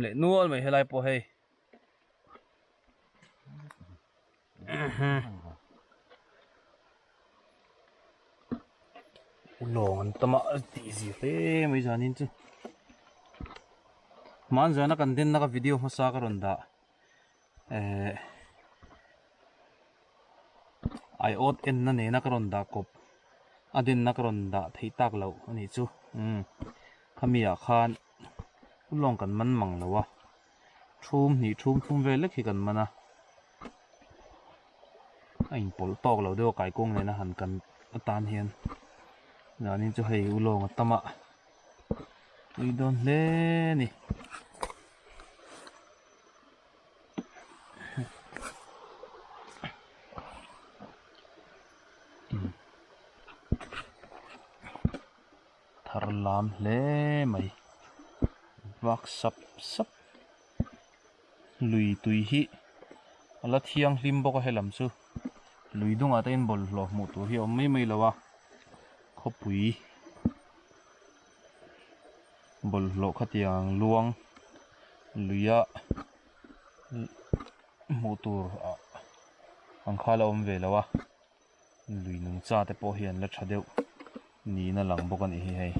Leh nual mai helai pawh hei. Lawng an tam a tih zir hle mai zanin chu. Hmanzana kan denna ka video hmasa ka rawn dah. Eh aiawt enna nena ka rawn dah kawp a denna ka rawn dah theih tak loh a nih chu umm khami ah khan lawng kan man mang lo a thum hnih thum thum vel lek hi kan man a a inpawlh tawk lo deuh a kaikawng nena han kan atan hian zanin chu hei u lawng a tam a tui dawn hle a ni. Thar lam hle mai vak sap sap lui tui hi a la thianghlim bawk a helam chu lui dungah te in bawlhhlawh hmuh tur hi a awm mai mai lo a khawpui bawlhhlawh khatiang luang luia hmuh tur ah ang kha la awm ve lo a lui nungcha te pawh hi an la tha deuh niin a lang bawk a nih hi hei.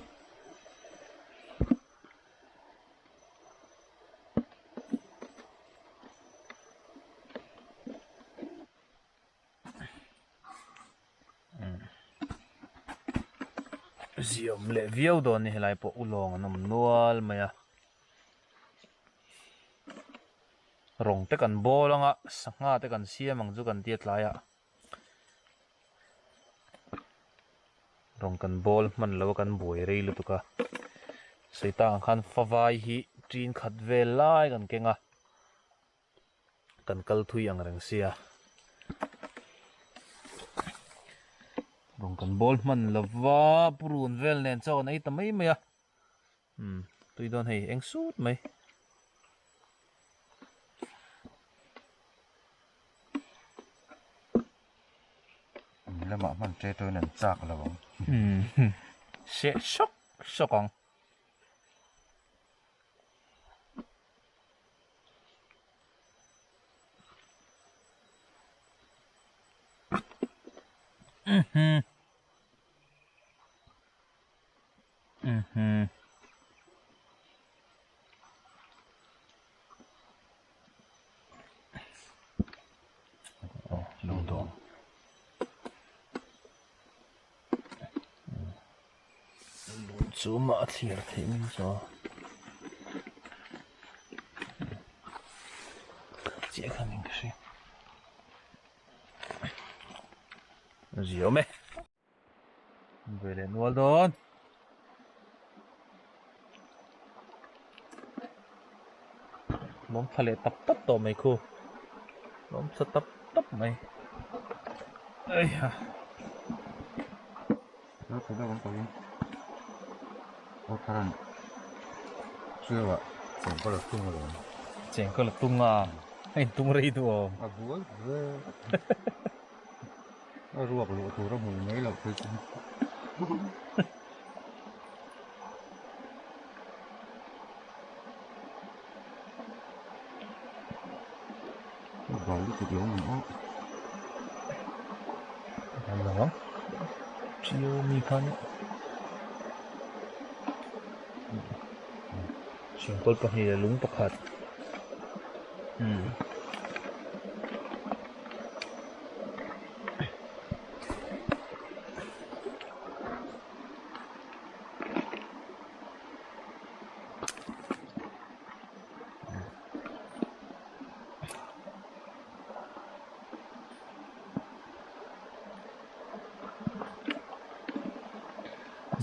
Ziawm leh viau dawn a ni helai pawh ulawng an awm nual mai a rawng te kan bawl anga sangha te kan siam ang chu kan tia tlaiah rawng kan bawl hman lo a kan buai rei lutuk a sawi tak ang khan favai hi tin khat vel lai kan keng a. Kan kal thui ang reng sia. Rawng kan bawl hman lova purun vel nen chaw kan ei ta mai mai a. Umm tui dawn hei eng sut mai. In lamah hman ṭe ṭawin an chak lo ang. Umm seh sawk sawk ang. Chu mah a thlir theih mai chu a chiah khan in ka hria zia awm e ve leh nual dawn lawm thla leh tap tap tawh mai khu lawm thla tap tap mai eiha. Chengkawl a tung a a intung rei duh awm. A buai ve a ruak luh tur a hmuh mai loh phei chu. Bal lutuk lo ang aw. Bal lo ang. Trio mi khan Chhingkawl pahnih leh lung pakhat. Umm.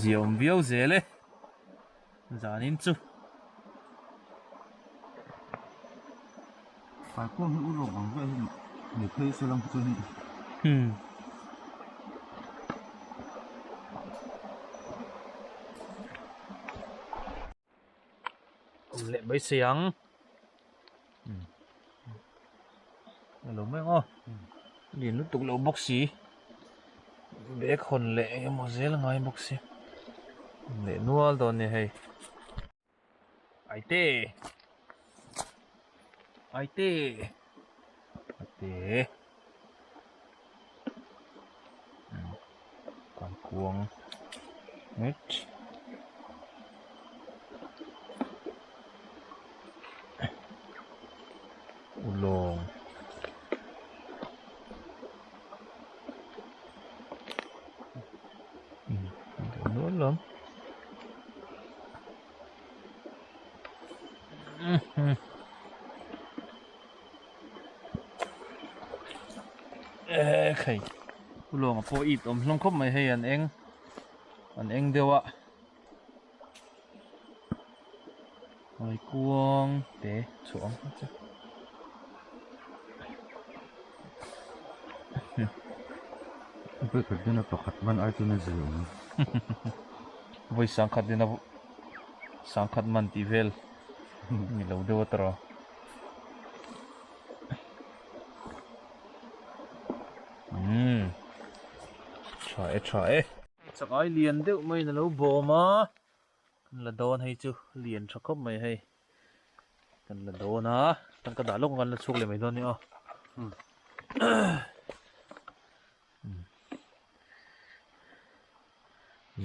Ziaawm viau zel e zanin chu. Kaikawm hi ulawk ang vel hi ni phei se lang chuan Hmm. Awm leh mai se ang. Alo mai ang aw. Lian lutuk lo bawk si. Bag hawn leh eng emaw zel a ngai bawk si. Awm leh nual dawn a ni hei. Aite. Aite ate kaikuang nghet ulawng nual ang. Ekhei ulawng a pawh it awm hlawm khawp mai hei an eng an eng deuh a Haikuang te chhuah ang chu. Vawi khat dena pakhat man ai chuan a zir awm. Vawi sangkhat dena sangkhat man tih vel ni lo deuh a tawrh a. Umm tha e tha e. Chak ai lian deuh maiin a lo bawm a. Kan la dawn hei chu lian tha khawp mai hei kan la dawn a kan ka dah lawk ang kan la chhuak leh mai dawn nia aw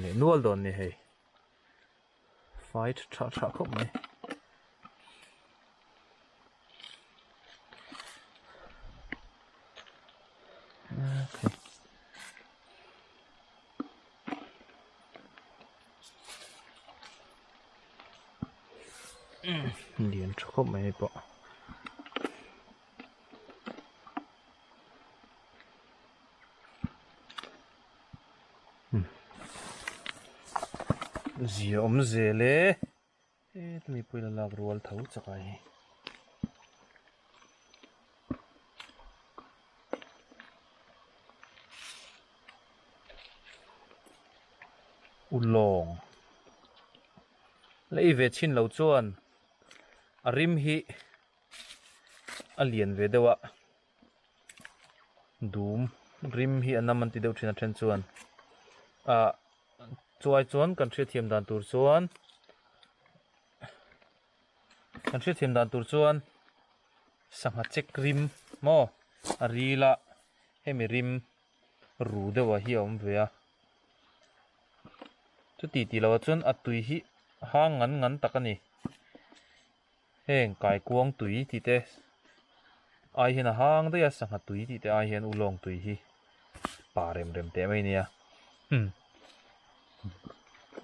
leh nual dawn ni hei fai tha tha khawp mai. Lian tha khawp mai hei pawh. Zia awm zel e. Heta mi pawh ila lak rual tho chak ai hi. Ulawng la ei ve chhin lo chuan a rim hi a lian ve deuh a dum rim hi a nam an ti deuh thin a then chuan ah chuai chuan kan hriatthiam dan tur chuan kan hriatthiam dan tur chuan sangha chek rim maw a ril a hemi rim ru deuh ah hi a awm ve a chuti tih loh ah chuan a tui hi hang ngan ngan tak a ni heng kaikuang tui tih te ai hian a hang daih a sangha tui tih te ai hian ulawng tui hi pa rem rem teh mai ania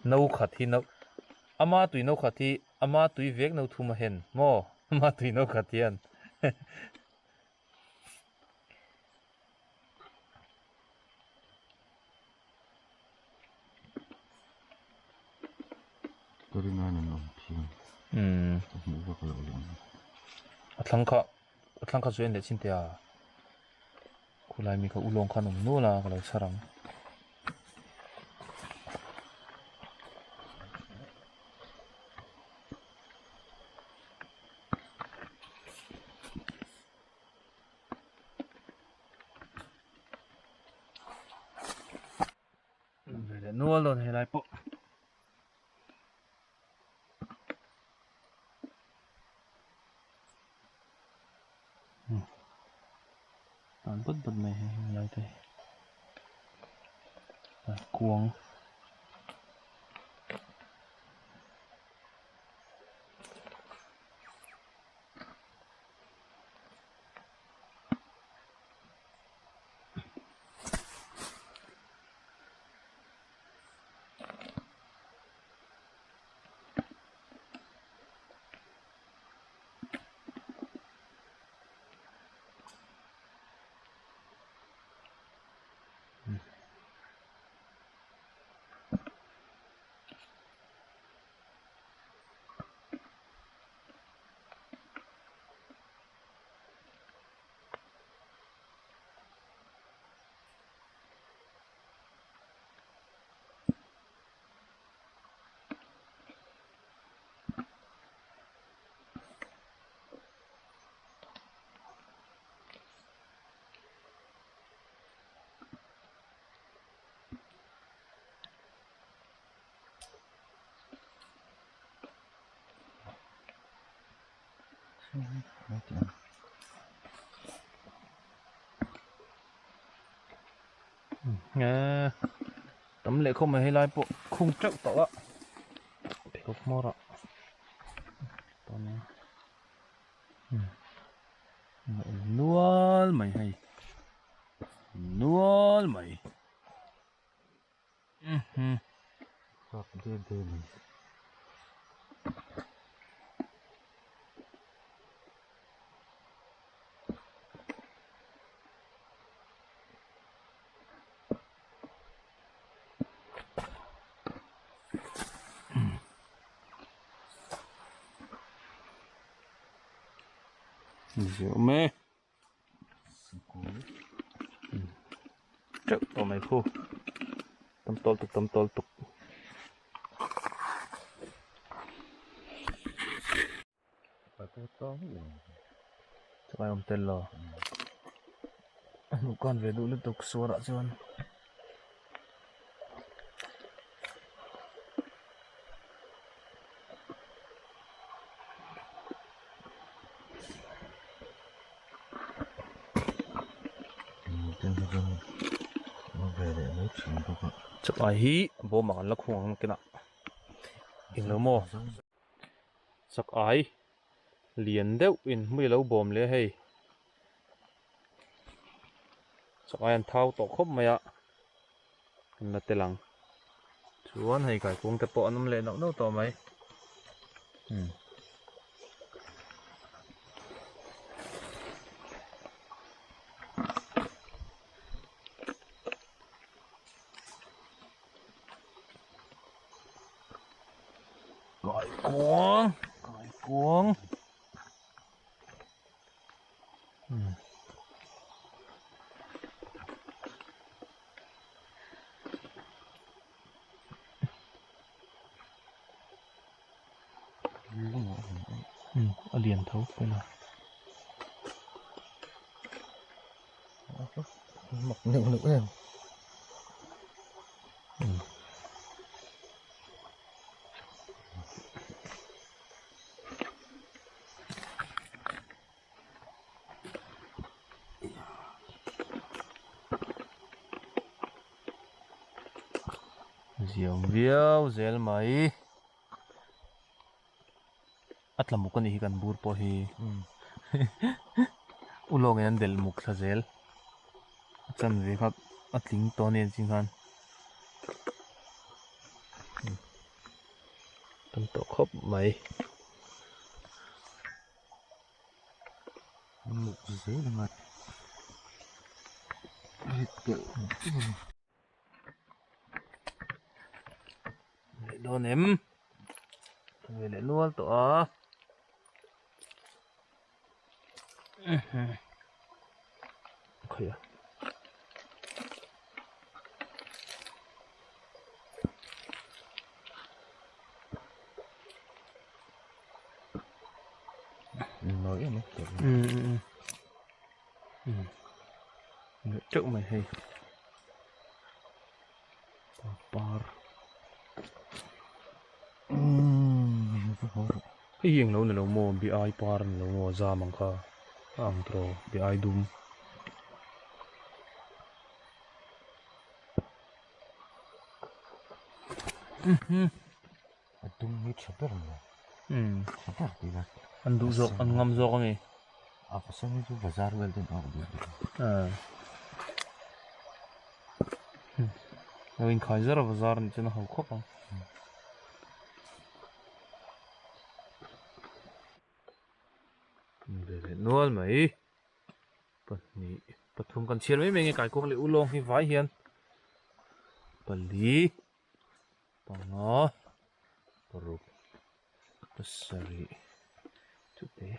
no khat hi no ama tui no khat hi ama tui vek no thum a hen maw ama tui no khat hian. Ka rin aiin an awm phian. Ka hmuh vak loh leh ang. A thlang kha a thlang kha chu en leh chin teh a. Khulai mi kha ulawng khan awm nual a ka lo chhar ang. Ve leh nual dawn helai pawh. Tan bat bat mai hei helai te hi. Kuang. Tam leh khawp mai helai pawh khung teuh tawh a pheikhawk hmawr ah a awm nual mai hei nual mai. Ziah awm e. Teuh tawh mai khu. Tam tawl tuk tam tawl tuk. Chukai awm tel lo. A hmuh kan ve duh lutuk suarah chuan. Chakai hi bawm ah kan la khung ang nakinah englo maw chakai lian deuh in hmui alo bawm leh a hei chakai an thau tawh khawp mai a kan la tel ang chuan hei kaikuang te pawh an awm leh nauh nauh tawh mai umm. Kaikuang kaikuang umm. A lian tho pawh a mak neuh neuh em Ziam viau zel mai. A tla muk a nih hi kan bur pawh hi. Ulawngin an delh muk thla zel. A chanve kha a tling tawh a ni ang ching khan. Tam tawh khawp mai. Muk zel anga rit telh Leh dawn em ve leh nual tawh a khawi a Nawi em em leh teuh mai hei pangpar hei hi englo ni lo maw bi ai par ni lo maw zam ang kha a ang tawh bi ai dum. A dum hi tha ber mai tha ber tih ila an duh zawk an ngam zawk a mi a pasal hi chu bazar vel ten a awk duh duh a inkhai zar a bazar nih chuan a ho khawp ang. Ve leh nual mai pahnih pathum kan chhiar mai mai nge kaikuang leh ulawng hi vai hian pali. Panga paruk pasarih chute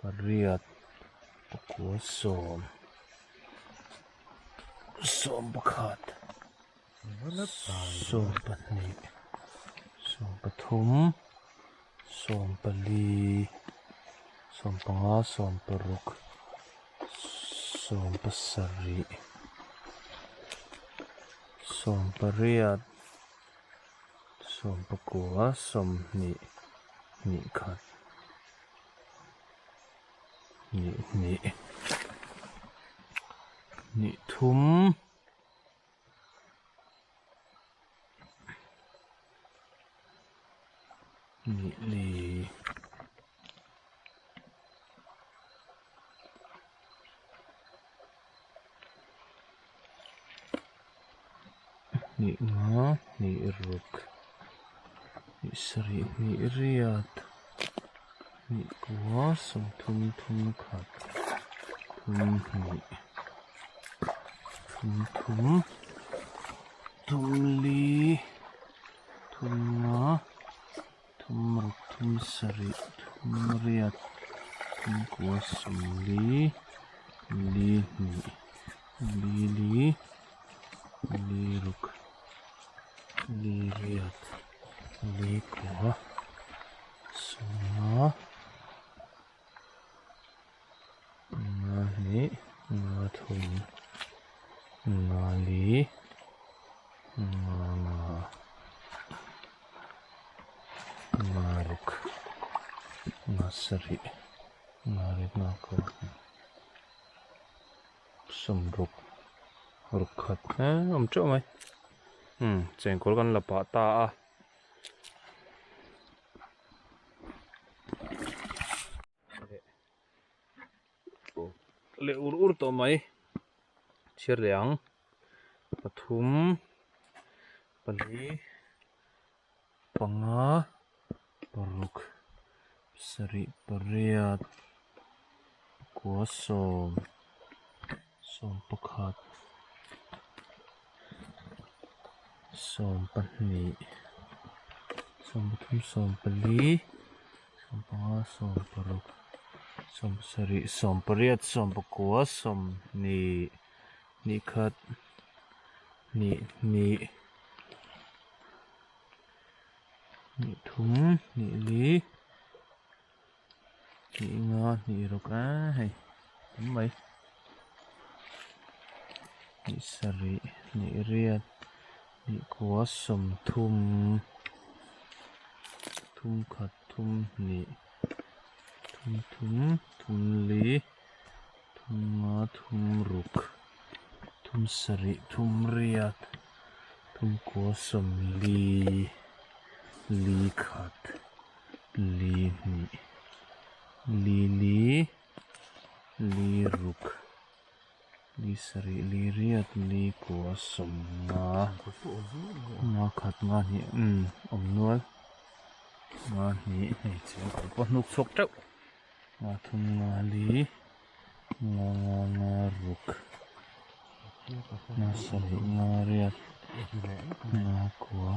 pariat pakua sawm sawm pakhat sawm pahnih sawm pathum sawm pali sawm panga sawm paruk. Sawm pasarih sawm pariat Sawmpakua sawmhnih hnih khat hnih hnih hnih thum. Hnih li. Hnih nga hnih ruk hnih sarih hnih riat hnih kua sawmthum thum khat thum hnih thum thum thum li thum nga thum ruk thum sarih thum riat thum kua sawmli li hnih li li li ruk li riat li kua sawmnga nga hnih nga thum nga li nga nga nga ruk nga sarih nga riat nga kua Sawmruk ruk khat eh awm teuh mai umm chengkawl kan la pah ta a. Leh ur ur tawh mai chhiar leh ang pathum pali panga paruk sarih pariat pakua sawm sawm pakhat sawm pahnih sawm pathum sawm pali sawm panga sawm paruk sawm sarih sawm pariat sawm pakua sawmhnih hnih khat hnih hnih hnih thum hnih li hnih nga hnih ruk a hei tam mai hnih sarih hnih riat hnih kua sawmthum thum khat thum hnih thum thum thum li thum nga thum ruk thum sarih thum riat thum kua sawmli li khat li hnih li li li ruk li sarih li riat li kua sawmnga nga khat nga hnih umm awm nual nga hnih hei chhungkaw pawh hnuk chhuak teuh nga thum nga li. Nga nga nga ruk nga sarih nga riat nga kua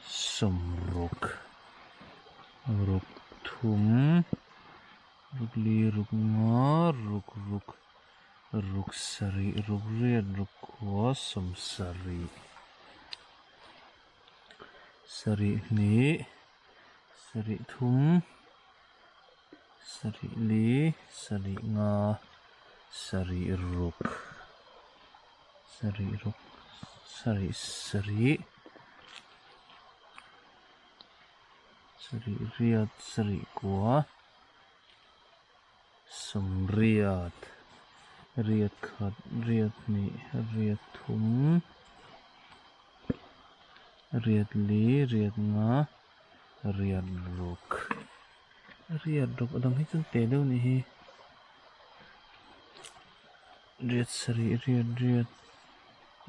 sawmruk ruk thum ruk li ruk nga ruk ruk ruk sarih ruk riat ruk kua sawmsarih sarih hnih sarih thum. Sarih li, sarih nga, sarih ruk, sarih ruk, sarih sarih, sarih riat, sarih kua, sawmriat, riat khat, riat hnih, riat thum, riat li, riat nga, riat ruk. Riat ruk a dang hi chuan te deuh anih hi riat sarih riat riat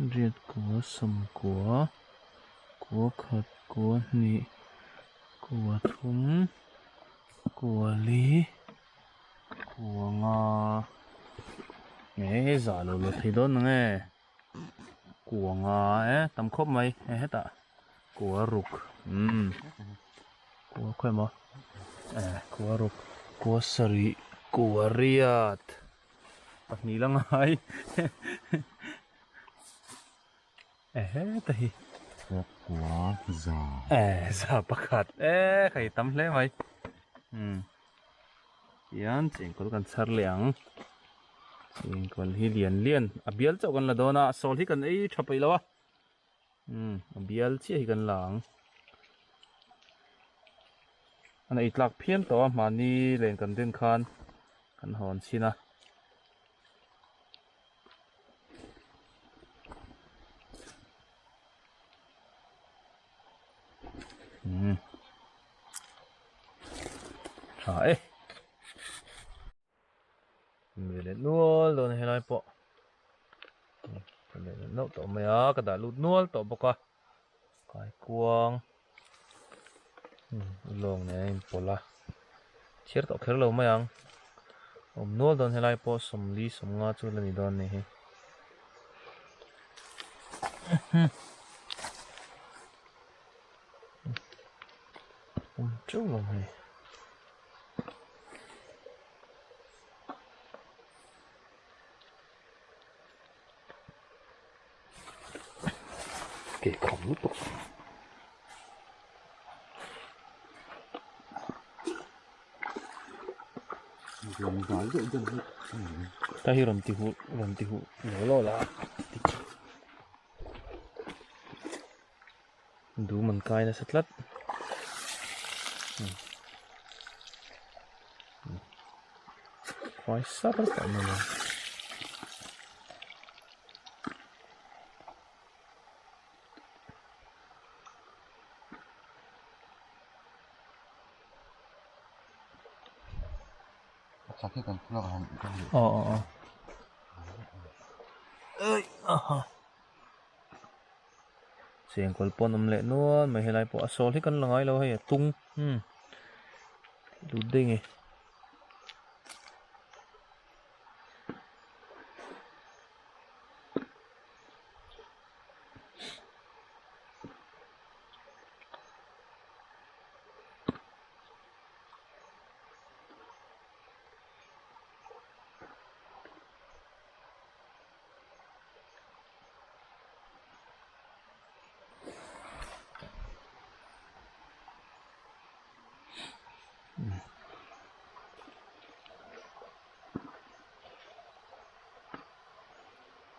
riat kua sawmkua kua khat kua hnih kua thum kua li kua nga nge zah lo lo thei dawn ang e. Kua nga e tam khawp mai he hetah kua ruk umm kua khawi maw eh kua ruk kua sarih kua riat pahnih la ngai eh heta hi kua za eh za pakhat eh hei tam hle mai umm hian chengkawl kan chhar leh ang. Chengkawl hi lian lian a bial chauh kan la dawn a sawl hi kan ei tha peih lo a. Umm a bial chiah hi kan la ang. A nei tlak phian tawh a mahni len kan den khan kan hawn chhin a. Umm tha e. Ve leh nual dawn a helai pawh ka leh nauh tawh mai a ka dah lut nual tawh bawk a kaikuang lawng nen a inpawlh a chhiar tawh kher lo mai ang awm nual dawn helai pawh sawmli sawmnga chu la ni dawn a nih hi. Awm teuh lo mai. Ke kham lutuk. Ta hi rawn ti huh rawn ti huh law law la. Dum an kai nasa tlat. Khuai sar tawh mai a. Aw aw aw. Ei aha. Chengkawl pawh an awm leh nual mai helai pawh a sawl hi kan la ngai lo hei a tung umm lut daih nge.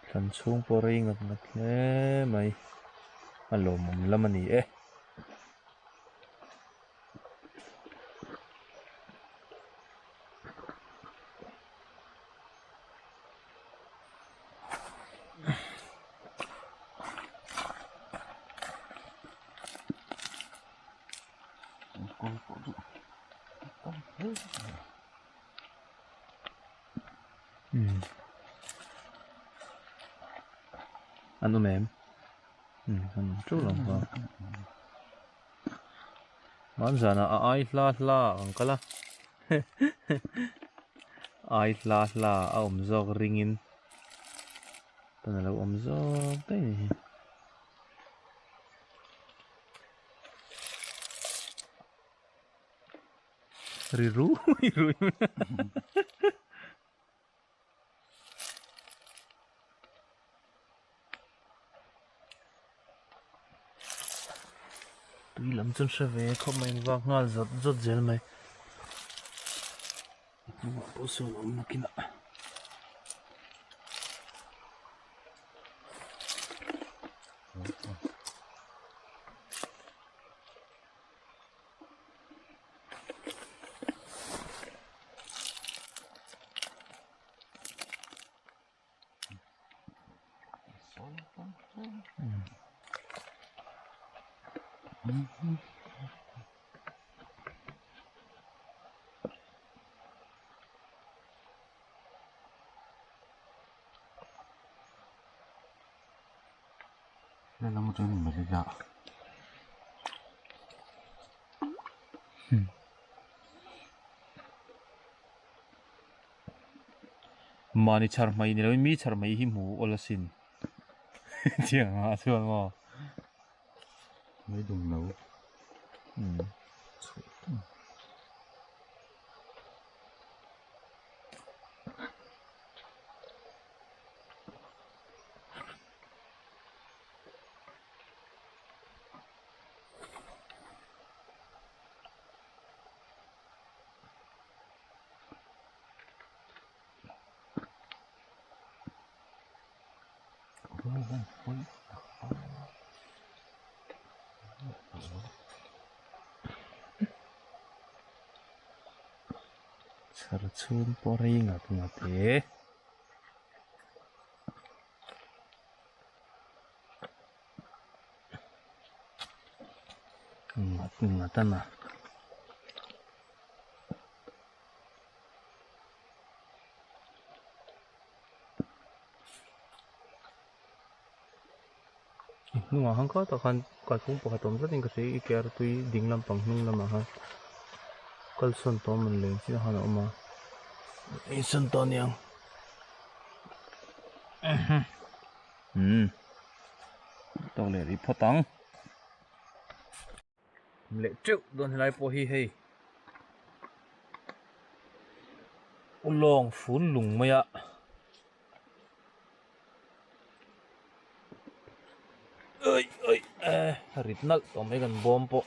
Thlan chhung pawh rei ngat ngat hle mai a lawmawm lam a ni e. An awm em? An awm teuh lo ang. Hmanzanah a ai hla hla ang kal a ai hla hla a awm zawk ringin tuna lo awm zawk daih a ni hi. Ri rui rui mai a. Tui lam chuan hre ve khawp mai an vak nghal zawt zawt zel mai a hnungah pawh sawn a awm nakinah. Mahni chhar hmai ni loin mi chhar hmai hi hmu awl asin tiang ah chuan maw. Mai dum lo. Umm. Chhar chhung pawh rei ngat ngat e. Ngat ngat a na. I hnungah khan kha tah khan kalphung pakhat awm tlatin ka hria i ke artui ding lampang hnung lamah khan kalsawn tawh a mawn leh chiah khan a awm a insawn tawh a niang umm tawk leh rih phawt ang leh teuh dawn helai pawh hi hei ulawng fun lung mai a. Oi oi eh rit nalh tawh mai kan bawm pawh.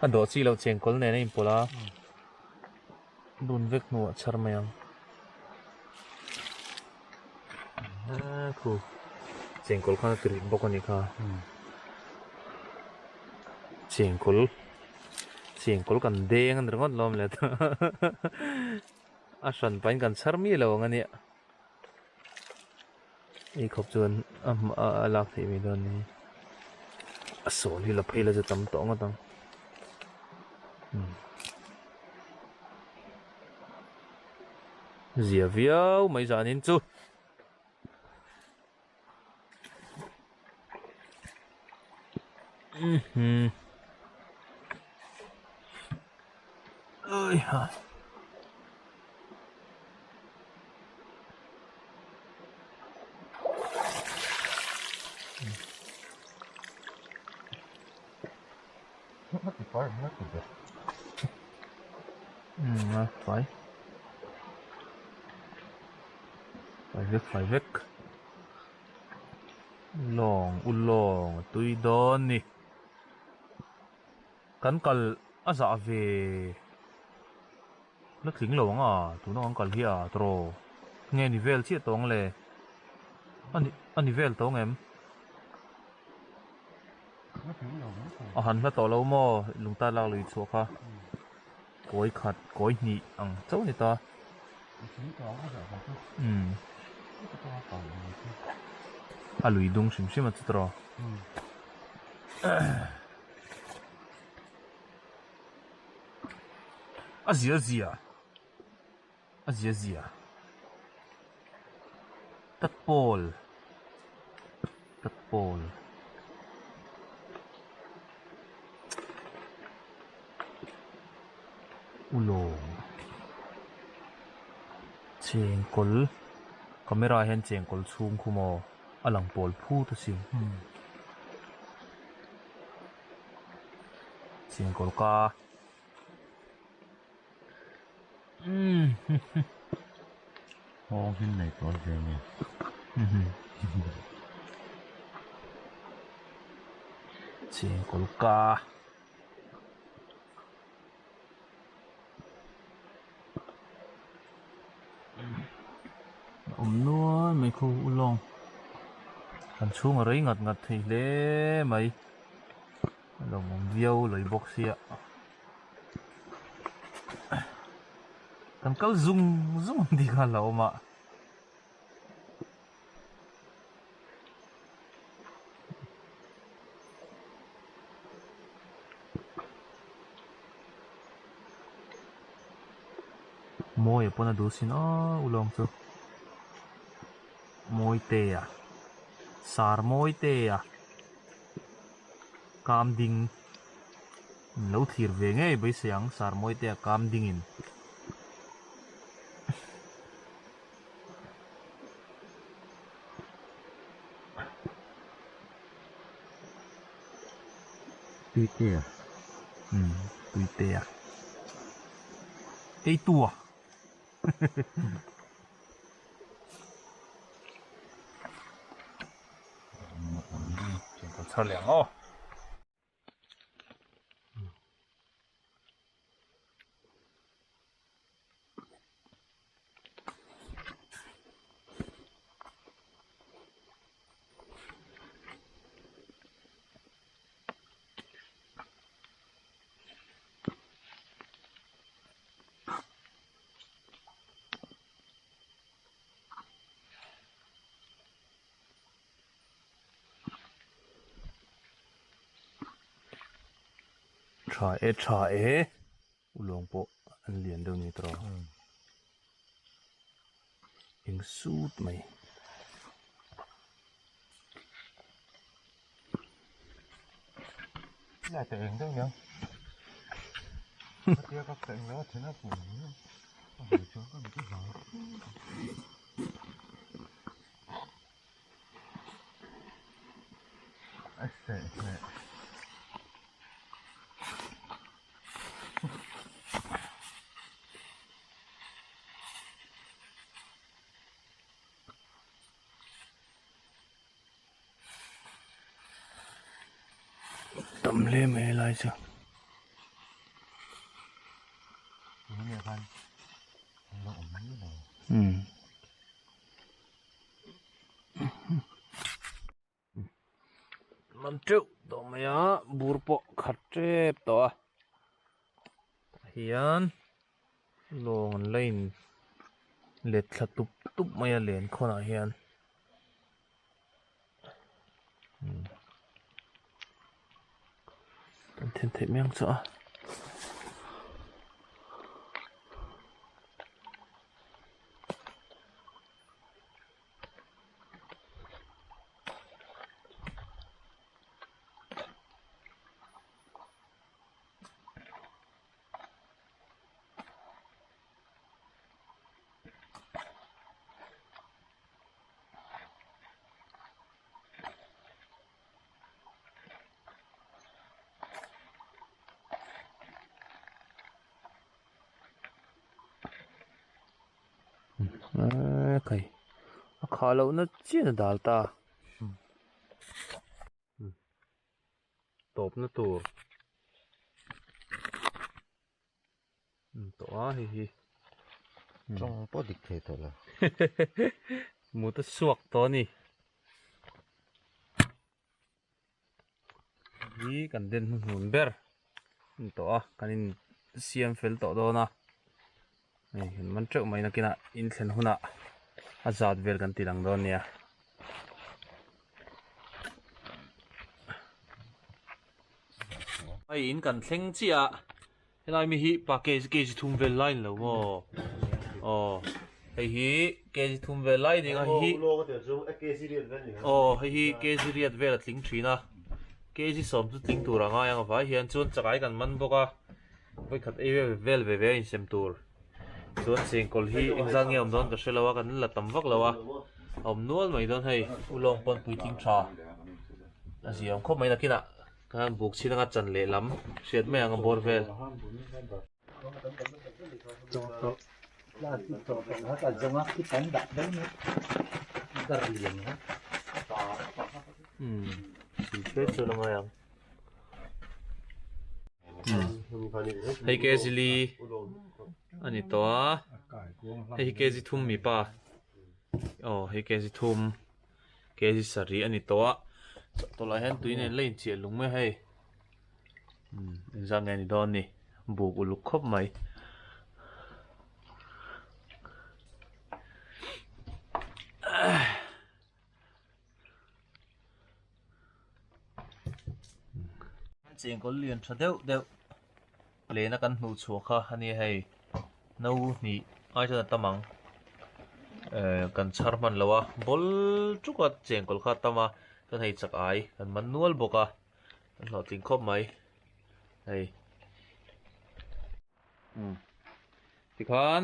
A dawh chi loh chengkawl nen a inpawlh a dun vek hnuah chhar mai ang khu chengkawl khan a ti rit bawk a nih kha chengkawl chengkawl kan deng a ni ringawt lawm le a hran pahin kan chhar miah lo ang a nia. Ei khawp chuan a a lak theih mai dawn ni a sawl hi la phei la chu tam tawh ngawt ang zia viau mai zanin chu. Ui ha. Fai. Fai vek fai vek. Lawng u lawng a tui dawn ni. Kan kal a zah ve la tling lo ang a tuna kan kal hi a tawraw nge ni vel chiah tawng le a ni a ni vel tawng em a han hla tawh lo maw lungtai lak lui chhuah kha kawi khat kawi hnih ang chauh a ni ta umm a lui dung hrim hrim a chu tawraw. A zia zia a zia zia tatpawl tatpawl ulawng chengkawl camera ah hian chengkawl chhung khu maw a lang pawl phut asin. Chengkawl ka umm Nghawng hin nei tawh ve nge Chengkawl ka A awm nual mai khaw ulawng kan chhung a rei ngat ngat thei hle mai a lo awm viau lawih bawk sia kan kal zung zung ang tih kha a hlauhawm a. Mawia pawn a duh sin aw ulawng chu Mawitea Sar Mawitea kam ding lo thlir ve ngei beisei ang Sar Mawitea kam dingin. Tuitea umm tuitea eitua chhar leh ang aw. Tha e tha e ulawng pawh an lian deuh ni tawh eng sut mai. Lai ta eng deuh niang tia ka ka eng lo a then a pu a hmu chuan ka mit a hlau. A seh hneh. Tam hle mai helai chu. Man teuh tawh mai a bur pawh khat tep tawh a tah hian lawng an la in let thla tup tup mai a len khawnah hian Kan then theih mai ang chu a. Kai a khah loh na chian a dal ta tawp na tur tawh a hei hi tawng pawh dik thei tawh lo mut a suak tawh a ni hi kan den hnuhnun ber a ni tawh a kan in siam fel tawh dawn a hei han man teuh mai nakinah in thlen hunah a zat vel kan ti lang dawn nia. Hei in kan thleng chiah a helai mi hi pa kg kg thum vel lai ni lo maw aw hei hi kg thum vel lai ni ang a hei hi aw hei hi kg riat vel a tling thin a kg sawm chu tling tur a ngai ang avai hian chuan chakai kan man bawk a vawikhat ei vel vel ve ve a insem tur chuan chengkawl hi engzat nge awm dawn ka hre lo a kan la tam vak lo a a awm nual mai dawn hei ulawng pawn puitling tha a ziam khawp mai nakinah. Khan buk chhin anga chan leh lam hriat mai ang a bawr vel. Hei kg li a ni tawh a hei hi kg thum mipa aw hei kg thum. Kg sarih a ni tawh a tawlai hian tui nen la inchiah lung mai a hei umm engzat nge a ni dawn ni buk uluk khawp mai. Chengkawl lian tha deuh deuh lena kan hmuh chhuah kha a nia hei no hnih ai chuan a tam ang eh kan chhar hman lo a bawl tuk a chengkawl kha a tam a chuan hei chak ai kan man nual bawk a kan hlawhtling khawp mai hei umm tikhan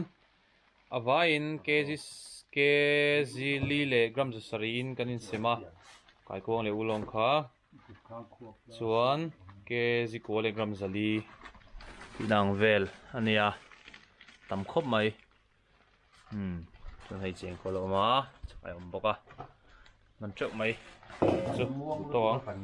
a vaiin kg kg li leh gram za sarih in kan insem a kaikuang leh ulawng kha. Chuan kg kua leh gram zali tih ang vel a nia tam khawp mai umm chuan hei chengkawl a awm a chhai a awm bawk a man teuh mai chu tawk ang.